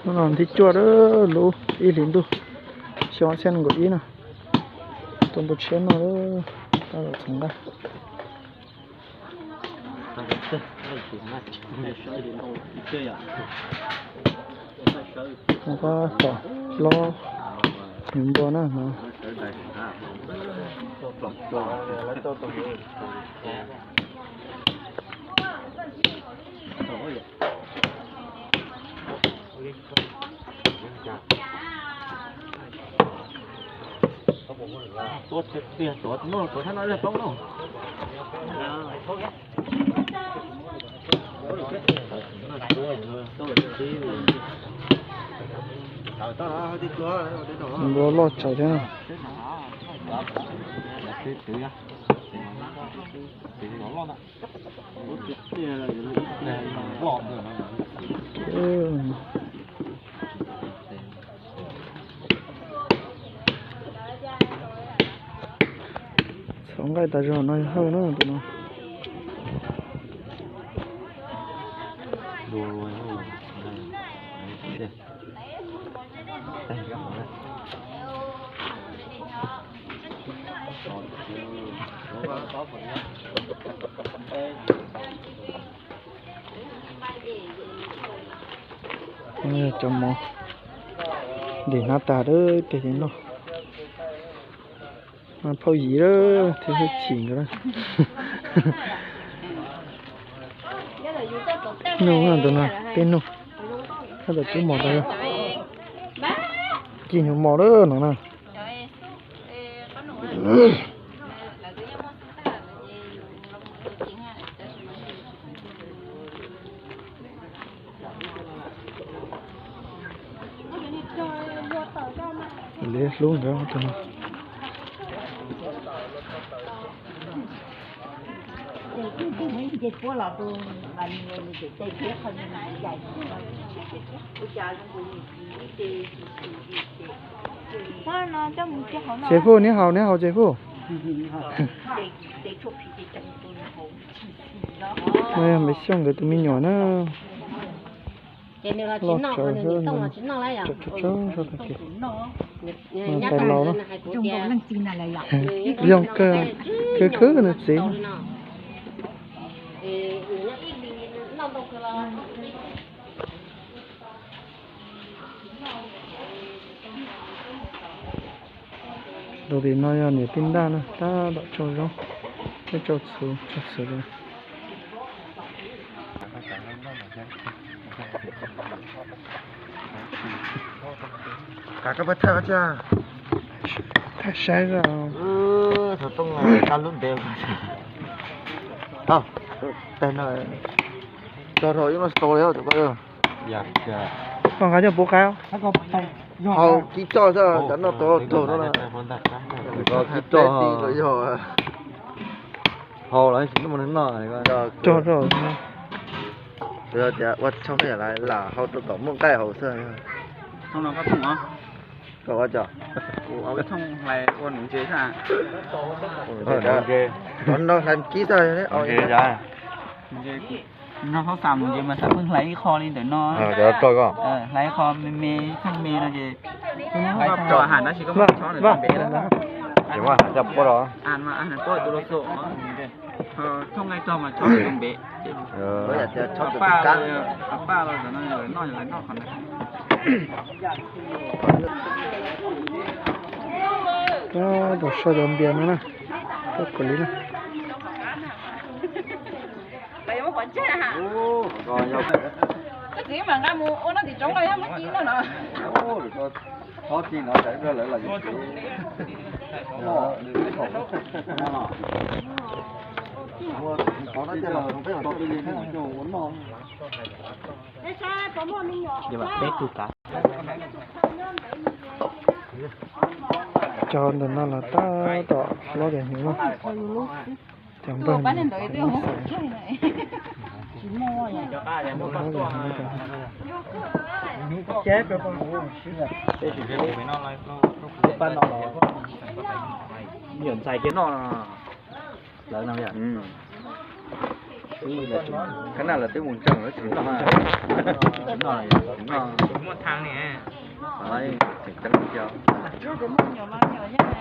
Hnub no thib cuaj lub ib hlis ntuj xyoo ob txhiab nees nkaum ib no, tuaj npaj tsheb noj lawm, tab tom txhoov nqaij. Mus qab tom hlob hnyuv npua na no. Npua loj tsawv thiab. Txhoov nqaij tas zog no yog hawj na tus no. Cov mov ntim hnab tas lawm, ib pliag ces noj. Phauj Yim lawm thiab Hwj Chim nkawd lawm. Nug tus no, peb nug, tab tom cub mov tas, ci hnyuv mos lawm no na. Li hlub nkawd tus no. Txiv Fuj, neb haus, neb haus Txiv Fuj. No yog Npis Xyooj nkawd tus me nyuam na. Loj tsawv, tsawv tsawv tag kis. Tais laus na, yoog kawg, khwv khwb nws txiv. Tus tim no yog niam tij Ntaj na, tab tom tsau zaub, peb tsau txhuv, tsau txhuv li. Kav koj puas thaij ua tsi? Thaij saib os. Thaum toj ka lub ntev. Thaum tej no tso rau ib lub story os. Koj nqa coj puv qaib. Hau kib tso xwb, cov noj tau raug no na. Kib tso yog hau los tsis muaj neeg noj. Raug raug. Tias ua tshoob lam hau rau tom muaj nqaij haus xwb. Koj ua cov, kuv ua ib thooj hlais ua nuv ntses xwb. Cov no hlais kib xwb. No thaub xam nuv ntses mas xav pheej hlais ib qho li ntawm no. Hlais ib qho me me, thooj me no ces hlais tso ham tab sis koj muab chob ntawm tau ntev lawm. Thooj nqaij rog mas chob ntawm tau ntev. Paj los, paj los ntawm no lawv noj, lawv noj qhov ntawd. Tab tom sau cov npias no na, tau kaum li na. Cov ntawm no los tab tom hlob cov hnyuv na. Cov npawg no. Nyuam ntxhais kiag noj lawm no. Kab naj lawv twb mus ntseeg lawv tsis noj, tsis noj, tseem ceeb tiag.